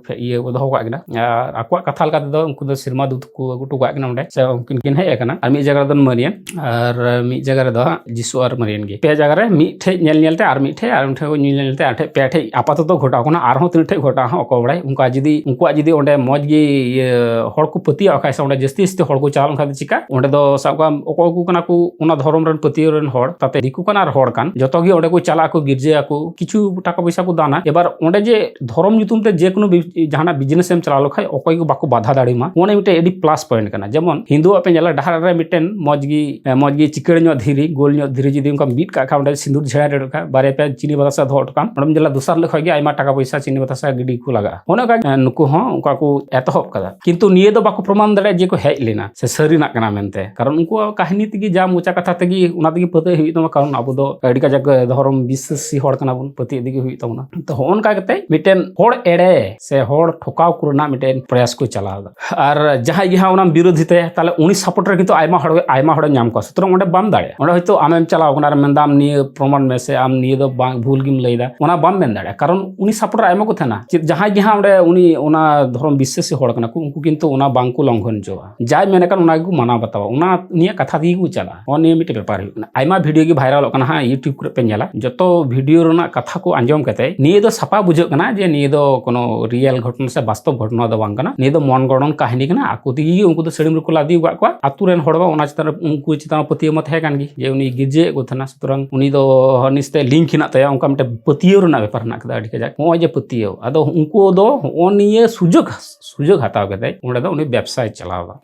ᱤᱭᱟᱹ ᱠᱚ ᱫᱚᱦᱚ ᱠᱟᱜ ᱠᱤᱱᱟ᱾ ᱟᱨ ᱟᱠᱚᱣᱟᱜ ᱠᱟᱛᱷᱟ ᱞᱮᱠᱟ ᱛᱮᱫᱚ ᱩᱱᱠᱩ ᱫᱚ ᱥᱮᱨᱢᱟ ᱫᱩᱛ ᱠᱚ ᱟᱹᱜᱩ ᱦᱚᱴᱚ ᱠᱟᱜ ᱠᱤᱱᱟ ᱚᱸᱰᱮ, ᱥᱮ ᱩᱱᱠᱤᱱ ᱠᱤᱱ ᱦᱮᱡ ᱟᱠᱟᱱᱟ᱾ ᱟᱨ ᱢᱤᱫ ᱡᱟᱭᱜᱟ ᱨᱮᱫᱚ ᱢᱟᱨᱤᱭᱟᱱ, ᱟᱨ ᱢᱤᱫ ᱡᱟᱭᱜᱟ ᱨᱮᱫᱚ ᱦᱟᱸᱜ ᱡᱤᱥᱩ ᱟᱨ ᱢᱟᱨᱤᱭᱟᱱ ᱜᱮ᱾ ᱯᱮ ᱡᱟᱭᱜᱟ ᱨᱮ ᱢᱤᱫ ᱴᱷᱮᱡ ᱧᱮᱞ ᱧᱮᱞ ᱛᱮ ᱟᱨ ᱢᱤᱫ ᱴᱷᱮᱡ, ᱟᱨ ᱢᱤᱫ ᱴᱷᱮᱡ ᱠᱚ ᱧᱮᱞ ᱧᱮᱞ ᱛᱮ ᱟᱨ ᱴᱷᱮᱡ, ᱯᱮ ᱴᱷᱮᱡ ᱟᱯᱟᱛᱚᱛᱚ ᱜᱷᱚᱴᱟᱣ ᱠᱟᱱᱟ᱾ ᱟᱨᱦᱚᱸ ᱛᱤᱱᱟᱹᱜ ᱴᱷᱮᱡ ᱜᱷᱚᱴᱟᱜᱼᱟ ᱦᱟᱸᱜ ᱚᱠᱚᱭ ᱵᱟᱲᱟᱭ᱾ ᱚᱱᱠᱟ ᱡᱩᱫᱤ ᱩᱱᱠᱩᱣᱟᱜ ᱡᱩᱫᱤ ᱚᱸᱰᱮ ᱢᱚᱡᱽ ᱜᱮ ᱤᱭᱟᱹ ᱦᱚᱲ ᱠᱚ ᱯᱟᱹᱛᱭᱟᱹᱣᱟᱜ ᱠᱷᱟᱡ, ᱥᱮ ᱚᱸᱰᱮ ᱡᱟᱹᱥᱛᱤ ᱡᱟᱹᱥᱛᱤ ᱦᱚᱲ ᱠᱚ ᱪᱟᱞᱟᱣ ᱞᱮᱱᱠᱷᱟᱱ ᱫᱚ ᱪᱤᱠᱟ? ᱚᱸᱰᱮ ᱫᱚ ᱥᱟᱵ ᱠᱟᱜ ᱢᱮ ᱚᱠᱚᱭ ᱠᱚ ᱠᱟᱱᱟ ᱠᱚ ᱚᱱᱟ ᱫᱷᱚᱨᱚᱢ ᱨᱮᱱ, ᱯᱟᱹᱛᱭᱟᱹᱣ ᱨᱮᱱ ᱦᱚᱲ, ᱛᱟᱛᱮ ᱫᱤᱠᱩ ᱠᱟᱱ ᱟᱨ ᱦᱚᱲ ᱠᱟᱱ, ᱡᱚᱛᱚ ᱜᱮ ᱚᱸᱰᱮ ᱠᱚ ᱪᱟᱞᱟᱜ ᱟᱠᱚ, ᱜᱤᱨᱡᱟᱹ ᱟᱠᱚ, ᱠᱤᱪᱷᱩ ᱴᱟᱠᱟ ᱯᱚᱭᱥᱟ ᱠᱚ ᱫᱟᱱᱟ᱾ ᱮᱵᱟᱨ ᱚᱸᱰᱮ ᱡᱮ ᱫᱷᱚᱨᱚᱢ ᱧᱩᱛᱩᱢ ᱛᱮ ᱡᱮᱠᱳᱱᱳ ᱵᱤ-, ᱡᱟᱦᱟᱱᱟᱜ ᱵᱤᱡᱽᱱᱮᱥ ᱮᱢ ᱪᱟᱞᱟᱣ ᱞᱮᱠᱷᱟᱡ ᱚᱠᱚᱭ ᱜᱮ ᱵᱟᱠᱚ ᱵᱟᱫᱷᱟ ᱫᱟᱲᱮᱭᱟᱢᱟ᱾ ᱚᱱᱮ ᱢᱤᱫᱴᱮᱡ ᱟᱹᱰᱤ ᱯᱞᱟᱥ ᱯᱚᱭᱮᱱᱴ ᱠᱟᱱᱟ᱾ ᱡᱮᱢᱚᱱ ᱦᱤᱱᱫᱩᱣᱟᱜ ᱯᱮ ᱧᱮᱞᱟ, ᱰᱟᱦᱟᱨ ᱨᱮ ᱢᱤᱫᱴᱮᱱ ᱢᱚᱡᱽ ᱜᱮ, ᱮ, ᱢᱚᱡᱽ ᱜᱮ ᱪᱤᱠᱟᱹᱲ ᱧᱚᱜ ᱫᱷᱤᱨᱤ, ᱜᱳᱞ ᱧᱚᱜ ᱫᱷᱤᱨᱤ ᱡᱩᱫᱤ ᱚᱱᱠᱟᱢ ᱵᱤᱫ ᱠᱟᱜ ᱠᱷᱟᱡ, ᱚᱸᱰᱮ ᱥᱤᱸᱫᱩᱨ ᱡᱷᱮᱲᱟ ᱫᱟᱲᱮᱭᱟᱜ ᱠᱷᱟᱡ, ᱵᱟᱨᱭᱟ ᱯᱮᱭᱟ ᱪᱤᱱᱤ ᱵᱟᱛᱟᱥᱟ ᱫᱚᱦᱚ ᱦᱚᱴᱚ ᱠᱟᱜ ᱟᱢ, ᱚᱸᱰᱮᱢ ᱧᱮᱞᱟ ᱫᱚᱥᱟᱨ ᱦᱤᱞᱳᱜ ᱠᱷᱚᱡ ᱜᱮ ᱟᱭᱢᱟ ᱴᱟᱠᱟ ᱯᱚᱭᱥᱟ ᱪᱤᱱᱤ ᱵᱟᱛᱟᱥᱟ ᱜᱤᱰᱤ ᱠᱚ ᱞᱟᱜᱟᱜᱼᱟ᱾ ᱚᱱᱮ ᱚᱱᱠᱟ, ᱮ, ᱱᱩᱠᱩ ᱦᱚᱸ ᱚᱱᱠᱟ ᱠᱚ ᱮᱛᱚᱦᱚᱵ ᱠᱟᱫᱟ, ᱠᱤᱱᱛᱩ ᱱᱤᱭᱟᱹ ᱫᱚ ᱵᱟᱠᱚ ᱯᱨᱚᱢᱟᱱ ᱫᱟᱲᱮᱭᱟᱜᱼᱟ ᱡᱮ ᱠᱚ ᱦᱮᱡ ᱞᱮᱱᱟ ᱥᱮ ᱥᱟᱹᱨᱤᱱᱟᱜ ᱠᱟᱱᱟ ᱢᱮᱱᱛᱮ᱾ ᱠᱟᱨᱚᱱ ᱩᱱᱠᱩᱣᱟᱜ ᱠᱟᱹᱦᱱᱤ ᱛᱮᱜᱮ, ᱡᱟ ᱢᱚᱪᱟ ᱠᱟᱛᱷᱟ ᱛᱮᱜᱮ, ᱚᱱᱟ ᱛᱮᱜᱮ ᱯᱟᱹᱛᱭᱟᱹᱜ ᱦᱩᱭᱩᱜ ᱛᱟᱢᱟ, ᱠᱟᱨᱚᱱ ᱟᱵᱚ ᱫᱚ ᱟᱹᱰᱤ ᱠᱟᱡᱟᱠ ᱫᱷᱚᱨᱚᱢ ᱵᱤᱥᱥᱟᱹᱥᱤ ᱦᱚᱲ ᱠᱟᱱᱟ ᱵᱚᱱ, ᱯᱟᱹᱛᱭᱟᱹᱜ ᱛᱮᱜᱮ ᱦᱩᱭᱩᱜ ᱛᱟᱵᱚᱱᱟ᱾ ᱛᱚ ᱦᱚᱸᱜᱼᱚ ᱱᱚᱝᱠᱟ ᱠᱟᱛᱮ ᱢᱤᱫᱴᱮᱱ ᱦᱚᱲ ᱮᱲᱮ ᱥᱮ ᱦᱚᱲ ᱴᱷᱚᱠᱟᱣ ᱠᱚ ᱨᱮᱱᱟᱜ ᱢᱤᱫᱴᱮᱱ ᱯᱨᱚᱭᱟᱥ ᱠᱚ ᱪᱟᱞᱟᱣ ᱮᱫᱟ᱾ ᱟᱨ ᱡᱟᱦᱟᱸᱭ ᱜᱮ ᱦᱟᱸᱜ ᱚᱱᱟᱢ ᱵᱤᱨᱳᱫᱷᱤ ᱛᱟᱭᱟ, ᱛᱟᱦᱞᱮ ᱩᱱᱤ ᱥᱟᱯᱳᱨᱴ ᱨᱮ ᱠᱤᱱᱛᱩ ᱟᱭᱢᱟ ᱦᱚᱲ, ᱟᱭᱢᱟ ᱦᱚᱲᱮᱢ ᱧᱟᱢ ᱠᱚᱣᱟ᱾ ᱥᱩᱛᱚᱨᱟᱝ ᱚᱸᱰᱮ ᱵᱟᱢ ᱫᱟᱲᱮᱭᱟᱜᱼᱟ᱾ ᱚᱸᱰᱮ ᱦᱚᱭᱛᱳ ᱟᱢᱮᱢ ᱪᱟᱞᱟᱣ ᱠᱟᱱᱟ ᱟᱨ ᱢᱮᱱᱫᱟᱢ, "ᱱᱤᱭᱟᱹ ᱯᱨᱚᱢᱟᱱ ᱢᱮ" ᱥᱮ "ᱟᱢ ᱱᱤᱭᱟᱹ ᱫᱚ ᱵᱟᱝ, ᱵᱷᱩᱞ ᱜᱮᱢ ᱞᱟᱹᱭᱫᱟ", ᱚᱱᱟ ᱵᱟᱢ ᱢᱮᱱ ᱫᱟᱲᱮᱭᱟᱜᱼᱟ᱾ ᱠᱟᱨᱚᱱ ᱩᱱᱤ ᱥᱟᱯᱳᱨᱴ ᱨᱮ ᱟᱭᱢᱟ ᱠᱚ ᱛᱟᱦᱮᱱᱟ᱾ ᱪᱮᱫ, ᱡᱟᱦᱟᱸᱭ ᱜᱮ ᱦᱟᱸᱜ ᱚᱸᱰᱮ ᱩᱱᱤ ᱚᱱᱟ ᱫᱷᱚᱨᱚᱢ ᱵᱤᱥᱥᱟᱹᱥᱤ ᱦᱚᱲ ᱠᱟᱱᱟ ᱠᱚ, ᱩᱱᱠᱩ ᱠᱤᱱᱛᱩ ᱚᱱᱟ ᱵᱟᱝ ᱠᱚ ᱞᱚᱝᱜᱷᱚᱱ ᱦᱚᱪᱚᱣᱟᱜᱼᱟ᱾ ᱡᱟᱭ ᱢᱮᱱ ᱟᱠᱟᱱ ᱚᱱᱟ ᱜᱮᱠᱚ ᱢᱟᱱᱟᱣ ᱵᱟᱛᱟᱣᱟ, ᱚᱱᱟ ᱱᱤᱭᱟᱹ ᱠᱟᱛᱷᱟ ᱛᱮᱜᱮ ᱠᱚ ᱪᱟᱞᱟᱜᱼᱟ᱾ ᱱᱚᱜᱼᱚ ᱱᱤᱭᱟᱹ ᱢᱤᱫᱴᱮᱱ ᱵᱮᱯᱟᱨ ᱦᱩᱭᱩᱜ ᱠᱟᱱᱟ᱾ ᱟᱭᱢᱟ ᱵᱷᱤᱰᱤᱭᱳ ᱜᱮ ᱵᱷᱟᱭᱨᱟᱞᱚᱜ ᱠᱟᱱᱟ ᱦᱟᱸᱜ, YouTube ᱠᱚᱨᱮ ᱯᱮ ᱧᱮᱞᱟ, ᱡᱚᱛᱚ ᱵᱷᱤᱰᱤᱭᱳ ᱨᱮᱱᱟᱜ ᱠᱟᱛᱷᱟ ᱠᱚ ᱟᱸᱡᱚᱢ ᱠᱟᱛᱮ ᱱᱤᱭᱟᱹ ᱫᱚ ᱥᱟᱯᱷᱟ ᱵᱩᱡᱷᱟᱹᱜ ᱠᱟᱱᱟ ᱡᱮ ᱱᱤᱭᱟᱹ ᱫᱚ ᱠᱳᱱᱳ ᱨᱤᱭᱮᱞ ᱜᱷᱚᱴᱚᱱᱟ ᱥᱮ ᱵᱟᱥᱛᱚᱵ ᱜᱷᱚᱴᱚᱱᱟ ᱫᱚ ᱵᱟᱝ ᱠᱟᱱᱟ, ᱱᱤᱭᱟᱹ ᱫᱚ ᱢᱚᱱ ᱜᱚᱲᱚᱱ ᱠᱟᱹᱦᱱᱤ ᱠᱟᱱᱟ᱾ ᱟᱠᱚ ᱛᱮᱜᱮ ᱩᱱᱠᱩ ᱫᱚ ᱥᱟᱹᱲᱤᱢ ᱨᱮᱠᱚ ᱞᱟᱫᱮ ᱟᱠᱟᱫ ᱠᱚᱣᱟ᱾ ᱟᱛᱳ ᱨᱮᱱ ᱦᱚᱲ ᱢᱟ ᱚᱱᱟ ᱪᱮᱛᱟᱱ ᱨᱮ, ᱩᱱᱠᱩ ᱪᱮᱛᱟᱱ ᱨᱮ ᱯᱟᱹᱛᱭᱟᱹᱣ ᱢᱟ ᱛᱟᱦᱮᱸ ᱠᱟᱱ ᱜᱮ, ᱡᱮ ᱩᱱᱤ ᱜᱤᱨᱡᱟᱹᱭᱮᱫ ᱠᱚ ᱛᱟᱦᱮᱱᱟ, ᱥᱩᱛᱚᱨᱟᱝ ᱩᱱᱤ ᱫᱚ ᱱᱤᱥᱪᱚᱭ ᱞᱤᱝᱠ ᱦᱮᱱᱟᱜ ᱛᱟᱭᱟ, ᱚᱱᱠᱟ ᱢᱤᱫᱴᱮᱱ ᱯᱟᱹᱛᱭᱟᱹᱣ ᱨᱮᱱᱟᱜ ᱵᱮᱯᱟᱨ ᱦᱮᱱᱟᱜ ᱠᱟᱫᱟ ᱟᱹᱰᱤ ᱠᱟᱡᱟᱠ᱾ ᱱᱚᱜᱼᱚᱭ ᱡᱮ ᱯᱟᱹᱛᱭᱟᱹᱣ, ᱟᱫᱚ ᱩᱱᱠᱩ ᱫᱚ ᱱᱚᱜᱼᱚ ᱱᱤᱭᱟᱹ ᱥᱩᱡᱳᱜᱽ ᱥᱩᱡᱳᱜᱽ ᱦᱟᱛᱟᱣ ᱠᱟᱛᱮ ᱚᱸᱰᱮ ᱫᱚ ᱩᱱᱤ ᱵᱮᱵᱽᱥᱟᱭ ᱪᱟᱞᱟᱣ ᱮᱫᱟ,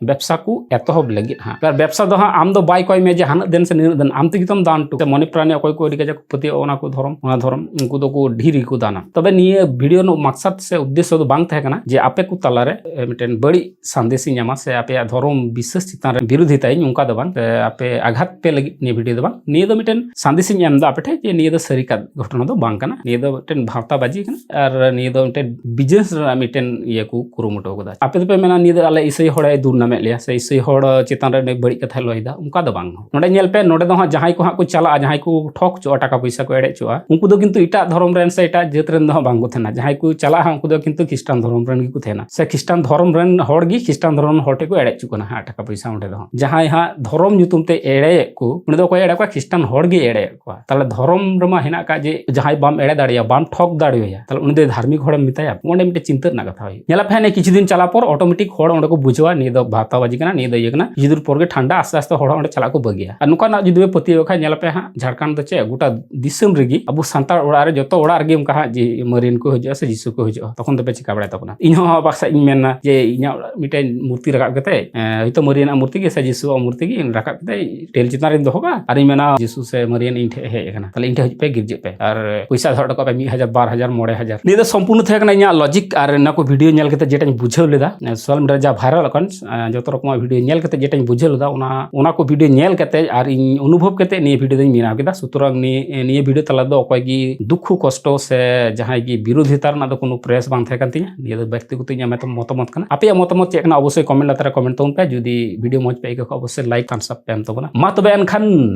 ᱵᱮᱵᱽᱥᱟ ᱠᱚ ᱮᱛᱚᱦᱚᱵ ᱞᱟᱹᱜᱤᱫ ᱦᱟᱸᱜ᱾ ᱟᱨ ᱵᱮᱵᱽᱥᱟ ᱫᱚ ᱦᱟᱸᱜ ᱟᱢ ᱫᱚ ᱵᱟᱭ ᱠᱚᱭ ᱢᱮ ᱡᱮ ᱦᱟᱱᱟᱜ ᱫᱮᱱ ᱥᱮ ᱱᱤᱱᱟᱹᱜ ᱫᱮᱱ, ᱟᱢ ᱛᱮᱜᱮ ᱛᱚᱢ ᱫᱟᱱ ᱦᱚᱴᱚ᱾ ᱥᱮ ᱢᱚᱱᱤ ᱯᱨᱟᱱᱤ ᱚᱠᱚᱭ ᱠᱚ ᱟᱹᱰᱤ ᱠᱟᱡᱟᱠ ᱠᱚ ᱯᱟᱹᱛᱭᱟᱹᱜᱼᱟ ᱚᱱᱟ ᱠᱚ ᱫᱷᱚᱨᱚᱢ, ᱚᱱᱟ ᱫᱷᱚᱨᱚᱢ, ᱩᱱᱠᱩ ᱫᱚᱠᱚ ᱰᱷᱮᱨ ᱜᱮᱠᱚ ᱫᱟᱱᱟ᱾ ᱛᱚᱵᱮ ᱱᱤᱭᱟᱹ ᱵᱷᱤᱰᱤᱭᱳ ᱨᱮᱱᱟᱜ ᱢᱟᱠᱥᱟᱫ ᱥᱮ ᱩᱫᱽᱫᱮᱥᱥᱚ ᱫᱚ ᱵᱟᱝ ᱛᱟᱦᱮᱸ ᱠᱟᱱᱟ ᱡᱮ ᱟᱯᱮ ᱠᱚ ᱛᱟᱞᱟᱨᱮ, ᱮ, ᱢᱤᱫᱴᱮᱱ ᱵᱟᱹᱲᱤᱡ ᱥᱟᱸᱫᱮᱥ ᱤᱧ ᱮᱢᱟ ᱥᱮ ᱟᱯᱮᱭᱟᱜ ᱫᱷᱚᱨᱚᱢ ᱵᱤᱥᱥᱟᱹᱥ ᱪᱮᱛᱟᱱ ᱨᱮ ᱵᱤᱨᱳᱫᱷᱤᱛᱟ ᱤᱧ, ᱚᱱᱠᱟ ᱫᱚ ᱵᱟᱝ᱾ ᱥᱮ ᱟᱯᱮ ᱟᱜᱷᱟᱛ ᱯᱮ ᱞᱟᱹᱜᱤᱫ ᱱᱤᱭᱟᱹ ᱵᱷᱤᱰᱤᱭᱳ ᱫᱚ ᱵᱟᱝ᱾ ᱱᱤᱭᱟᱹ ᱫᱚ ᱢᱤᱫᱴᱮᱱ ᱥᱟᱸᱫᱮᱥ ᱤᱧ ᱮᱢ ᱮᱫᱟ ᱟᱯᱮ ᱴᱷᱮᱱ ᱡᱮ ᱱᱤᱭᱟᱹ ᱫᱚ ᱥᱟᱹᱨᱤ ᱠᱟᱛ-, ᱜᱷᱚᱴᱚᱱᱟ ᱫᱚ ᱵᱟᱝ ᱠᱟᱱᱟ᱾ ᱱᱤᱭᱟᱹ ᱫᱚ ᱢᱤᱫᱴᱮᱱ ᱵᱷᱟᱣᱛᱟᱵᱟᱡᱤ ᱠᱟᱱᱟ ᱟᱨ ᱱᱤᱭᱟᱹ ᱫᱚ ᱢᱤᱫᱴᱮᱱ ᱵᱤᱡᱽᱱᱮᱥ ᱨᱮᱱᱟᱜ ᱢᱤᱫᱴᱮᱱ ᱤᱭᱟᱹ ᱠᱚ ᱠᱩᱨᱩᱢᱩᱴᱩ ᱠᱟᱫᱟ᱾ ᱟᱯᱮ ᱫᱚᱯᱮ ᱢᱮᱱᱟ ᱱᱤᱭᱟᱹ ᱫᱚ ᱟᱞᱮ ᱤᱥᱟᱹᱭ ᱦᱚᱲᱮ ᱫᱩᱨᱱᱟᱢᱮᱫ ᱞᱮᱭᱟ ᱥᱮ ᱤᱥᱟᱹᱭ ᱦᱚᱲ ᱪᱮᱛᱟᱱ ᱨᱮ ᱟᱹᱰᱤ ᱵᱟᱹᱲᱤᱡ ᱠᱟᱛᱷᱟᱭ ᱞᱟᱹᱭ ᱮᱫᱟ, ᱚᱱᱠᱟ ᱫᱚ ᱵᱟᱝ᱾ ᱱᱚᱰᱮ ᱧᱮᱞ ᱯᱮ, ᱱᱚᱰᱮ ᱫᱚ ᱦᱟᱸᱜ ᱡᱟᱦᱟᱸᱭ ᱠᱚ ᱦᱟᱸᱜ ᱠᱚ ᱪᱟᱞᱟᱜᱼᱟ, ᱡᱟᱦᱟᱸᱭ ᱠᱚ ᱴᱷᱚᱠ ᱦᱚᱪᱚᱜᱼᱟ, ᱴᱟᱠᱟ ᱯᱚᱭᱥᱟ ᱠᱚ ᱮᱲᱮ ᱦᱚᱪᱚᱜᱼᱟ, ᱩᱱᱠᱩ ᱫᱚ ᱠᱤᱱᱛᱩ ᱮᱴᱟᱜ ᱫᱷᱚᱨᱚᱢ ᱨᱮᱱ ᱥᱮ ᱮᱴᱟᱜ ᱡᱟᱹᱛ ᱨᱮᱱ ᱫᱚ ᱦᱟᱸᱜ ᱵᱟᱝ ᱠᱚ ᱛᱟᱦᱮᱱᱟ᱾ ᱡᱟᱦᱟᱸᱭ ᱠᱚ ᱪᱟᱞᱟᱜᱼᱟ ᱦᱟᱸᱜ, ᱩᱱᱠᱩ ᱫᱚ ᱠᱤᱱᱛᱩ ᱠᱷᱨᱤᱥᱴᱟᱱ ᱫᱷᱚᱨᱚᱢ ᱨᱮᱱ ᱜᱮᱠᱚ ᱛᱟᱦᱮᱱᱟ, ᱥᱮ ᱠᱷᱨᱤᱥᱴᱟᱱ ᱫᱷᱚᱨᱚᱢ ᱨᱮᱱ ᱦᱚᱲ ᱜᱮ ᱠᱷᱨᱤᱥᱴᱟᱱ ᱫᱷᱚᱨᱚᱢ ᱨᱮᱱ ᱦᱚᱲ ᱴᱷᱮᱱ ᱠᱚ ᱮᱲᱮ ᱦᱚᱪᱚᱜ ᱠᱟᱱᱟ ᱦᱟᱸᱜ ᱴᱟᱠᱟ ᱯᱚᱭᱥᱟ᱾ ᱚᱸᱰᱮ ᱫᱚ ᱦᱟᱸᱜ ᱡᱟᱦᱟᱸᱭ ᱦᱟᱸᱜ ᱫᱷᱚᱨᱚᱢ ᱧᱩᱛᱩᱢ ᱛᱮ ᱮᱲᱮᱭᱮᱫ ᱠᱚ, ᱩᱱᱤ ᱫᱚ ᱚᱠᱚᱭ ᱮᱲᱮ ᱠᱚᱣᱟ? ᱠᱷᱨᱤᱥᱴᱟᱱ ᱦᱚᱲ ᱜᱮ ᱮᱲᱮᱭᱮᱫ ᱠᱚᱣᱟ᱾ ᱛᱟᱦᱞᱮ ᱫᱷᱚᱨᱚᱢ ᱨᱮᱢᱟ ᱦᱮᱱᱟᱜ ᱟᱠᱟᱫ ᱡᱮ ᱡᱟᱦᱟᱸᱭ ᱵᱟᱢ ᱮᱲᱮ ᱫᱟᱲᱮᱭᱟᱭᱟ, ᱵᱟᱢ ᱴᱷᱚᱠ ᱫᱟᱲᱮᱭᱟᱭᱟ, ᱛᱟᱦᱞᱮ ᱩᱱᱤ ᱫᱚ ᱫᱷᱟᱨᱢᱤᱠ ᱦᱚᱲᱮᱢ ᱢᱮᱛᱟᱭᱟ? ᱚᱸᱰᱮ ᱢᱤᱫᱴᱮᱱ ᱪᱤᱱᱛᱟᱹ ᱨᱮᱱᱟᱜ ᱠᱟᱛᱷᱟ ᱦᱩᱭᱩᱜᱼᱟ᱾ ᱧᱮᱞᱟᱯᱮ ᱦᱟᱸᱜ, ᱱᱤᱭᱟᱹ ᱠᱤᱪᱷᱩ ᱫᱤᱱ ᱪᱟᱞᱟᱣ ᱯᱚᱨ ᱚᱴᱳᱢᱮᱴᱤᱠ ᱦᱚᱲ ᱚᱸᱰᱮ ᱠᱚ ᱵᱩᱡᱷᱟᱹᱣᱟ, ᱱᱤᱭᱟᱹ ᱫᱚ ᱵᱷᱟᱛᱟᱣᱟᱡᱤ ᱠᱟᱱᱟ, ᱱᱤᱭᱟᱹ ᱫᱚ ᱤᱭᱟᱹ ᱠᱟᱱᱟ᱾ ᱠᱤᱪᱷᱩ ᱫᱤᱱ ᱯᱚᱨ ᱜᱮ ᱴᱷᱟᱱᱰᱟ, ᱟᱥᱛᱮ ᱟᱥᱛᱮ ᱦᱚᱲ ᱚᱸᱰᱮ ᱪᱟᱞᱟᱜ ᱠᱚ ᱵᱟᱹᱜᱤᱭᱟ᱾ ᱟᱨ ᱱᱚᱝᱠᱟᱱᱟᱜ ᱡᱩᱫᱤ ᱯᱮ ᱯᱟᱹᱛᱭᱟᱹᱣ ᱠᱷᱟᱱ, ᱧᱮᱞᱟᱯᱮ ᱦᱟᱸᱜ, ᱡᱷᱟᱲᱠᱷᱚᱸᱰ ᱫᱚ ᱪᱮᱫ, ᱜᱚᱴᱟ ᱫᱤᱥᱚᱢ ᱨᱮᱜᱮ ᱟᱵᱚ ᱥᱟᱱᱛᱟᱲ ᱚᱲᱟᱜ ᱨᱮ ᱡᱚᱛᱚ ᱚᱲᱟᱜ ᱨᱮᱜᱮ ᱚᱱᱠᱟ ᱦᱟᱸᱜ ᱡᱮ ᱢᱟᱹᱨᱤᱭᱟᱹᱱ ᱠᱚ ᱦᱤᱡᱩᱜᱼᱟ ᱥᱮ ᱡᱤᱥᱩ ᱠᱚ ᱦᱤᱡᱩᱜᱼᱟ, ᱛᱚᱠᱷᱚᱱ ᱫᱚᱯᱮ ᱪᱤᱠᱟ ᱵᱟᱲᱟᱭ ᱛᱟᱵᱚᱱᱟ? ᱤᱧ ᱦᱚᱸ ᱯᱟᱥᱮᱡ ᱤᱧ ᱢᱮᱱᱟ ᱡᱮ ᱤᱧᱟᱹᱜ ᱚᱲᱟᱜ ᱢᱤᱫᱴᱮᱱ ᱢᱩᱨᱛᱤ ᱨᱟᱠᱟᱵ ᱠᱟᱛᱮ, ᱮᱸ, ᱦᱚᱭᱛᱳ ᱢᱟᱹᱨᱤᱭᱟᱹᱱᱟᱜ ᱢᱩᱨᱛᱤ ᱜᱮ ᱥᱮ ᱡᱤᱥᱩᱣᱟᱜ ᱢᱩᱨᱛᱤ ᱜᱮ ᱨᱟᱠᱟᱵ ᱠᱟᱛᱮ ᱴᱮᱞ ᱪᱮᱛᱟᱱ ᱨᱤᱧ ᱫᱚᱦᱚ ᱠᱟᱜᱼᱟ ᱟᱨᱤᱧ ᱢᱮᱱᱟ, "ᱡᱤᱥᱩ ᱥᱮ ᱢᱟᱹᱨᱤᱭᱟᱹᱱ ᱤᱧ ᱴᱷᱮᱱ ᱦᱮᱡ ᱟᱠᱟᱱᱟ, ᱛᱟᱦᱞᱮ ᱤᱧ ᱴᱷᱮᱱ ᱦᱤᱡᱩᱜ ᱯᱮ, ᱜᱤᱨᱡᱟᱹᱜ ᱯᱮ ᱟᱨ ᱯᱚᱭᱥᱟ ᱫᱚᱦᱚ ᱦᱚᱴᱚ ᱠᱟᱜ ᱯᱮ ᱢᱤᱫ ᱦᱟᱡᱟᱨ, ᱵᱟᱨ ᱦᱟᱡᱟᱨ, ᱢᱚᱬᱮ ᱦᱟᱡᱟᱨ᱾" ᱱᱤᱭᱟᱹ ᱫᱚ ᱥᱚᱢᱯᱩᱨᱱᱚ ᱛᱟᱦᱮᱸ ᱠᱟᱱᱟ ᱤᱧᱟᱹᱜ ᱞᱚᱡᱤᱠ᱾ ᱟᱨ ᱱᱚᱣᱟ ᱠᱚ ᱵᱷᱤᱰᱤᱭᱳ ᱧᱮᱞ ᱠᱟᱛᱮ ᱡᱮᱴᱟᱧ ᱵᱩᱡᱷᱟᱹᱣ ᱞᱮᱫᱟ, ᱥᱳᱥᱟᱞ ᱢᱤᱰᱤᱭᱟ ᱨᱮ ᱡᱟ ᱵᱷᱟᱭᱨᱟᱞ ᱟᱠᱟᱱ, ᱮᱸ, ᱡᱚᱛᱚ ᱨᱚᱠᱚᱢᱟᱜ ᱵᱷᱤᱰᱤᱭᱳ ᱧᱮᱞ ᱠᱟᱛᱮ ᱡᱮᱴᱟᱧ ᱵᱩᱡᱷᱟᱹᱣ ᱞᱮᱫᱟ, ᱚᱱᱟ, ᱚᱱᱟ ᱠᱚ ᱵᱷᱤᱰᱤᱭᱳ ᱧᱮᱞ ᱠᱟᱛᱮ ᱟᱨ ᱤᱧ ᱚᱱᱩᱵᱷᱚᱵ ᱠᱟᱛᱮ ᱱᱤᱭᱟᱹ ᱵᱷᱤᱰᱤᱭᱳ ᱫᱚᱧ ᱵᱮᱱᱟᱣ ᱠᱮᱫᱟ᱾ ᱥᱩᱛᱚᱨᱟᱝ ᱱᱤᱭᱟᱹ, ᱱᱤᱭᱟᱹ ᱵᱷᱤᱰᱤᱭᱳ ᱛᱟᱞᱟ ᱫᱚ ᱚᱠᱚᱭ ᱜᱮ ᱫᱩᱠᱠᱷᱚ ᱠᱚᱥᱴᱚ ᱥᱮ ᱡᱟᱦᱟᱸᱭ ᱜᱮ ᱵᱤᱨᱳᱫᱷᱤᱛᱟ ᱨᱮᱱᱟᱜ ᱫᱚ ᱠᱳᱱᱳ ᱯᱨᱮᱥ ᱵᱟᱝ ᱛᱟᱦᱮᱸ ᱠᱟᱱ ᱛᱤᱧᱟ᱾ ᱱᱤᱭᱟᱹ ᱫᱚ ᱵᱮᱠᱛᱤᱜᱚᱛᱚ ᱤᱧᱟᱹᱜ ᱢᱚᱛᱟᱢᱚᱛ ᱠᱟᱱᱟ᱾ ᱟᱯᱮᱭᱟᱜ ᱢᱚᱛᱟᱢᱚᱛ ᱪᱮᱫ ᱠᱟᱱᱟ, ᱚᱵᱚᱥᱥᱳᱭ ᱠᱚᱢᱮᱱᱴ ᱞᱟᱛᱟᱨ ᱨᱮ ᱠᱚᱢᱮᱱᱴ ᱛᱟᱵᱚᱱ ᱯᱮ᱾ ᱡᱩᱫᱤ ᱵᱷᱤᱰᱤᱭᱳ ᱢᱚᱡᱽ ᱯᱮ ᱟᱹᱭᱠᱟᱹᱣ ᱠᱷᱟᱱ, ᱚᱵᱚᱥᱥᱳᱭ ᱞᱟᱭᱤᱠ, ᱛᱷᱟᱢᱥ ᱟᱯ ᱯᱮ ᱮᱢ ᱛᱟᱵᱚᱱᱟ᱾ ᱢᱟ ᱛᱚᱵᱮ ᱮᱱᱠᱷᱟᱱ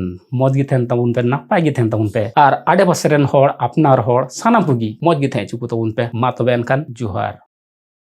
ᱢᱚᱡᱽ ᱜᱮ ᱛᱟᱦᱮᱱ ᱛᱟᱵᱚᱱ ᱯᱮ, ᱱᱟᱯᱟᱭ ᱜᱮ ᱛᱟᱦᱮᱱ ᱛᱟᱵᱚᱱ ᱯᱮ, ᱟᱨ ᱟᱰᱮᱯᱟᱥᱮ ᱨᱮᱱ ᱦᱚᱲ, ᱟᱯᱱᱟᱨ ᱦᱚᱲ, ᱥᱟᱱᱟᱢ ᱠᱚᱜᱮ ᱢᱚᱡᱽ ᱜᱮ ᱛᱟᱦᱮᱸ ᱦᱚᱪᱚ ᱠᱚ ᱛᱟᱵᱚᱱ ᱯᱮ᱾ ᱢᱟ ᱛᱚᱵᱮ ᱮᱱᱠᱷᱟᱱ ᱡᱚᱦᱟᱨ᱾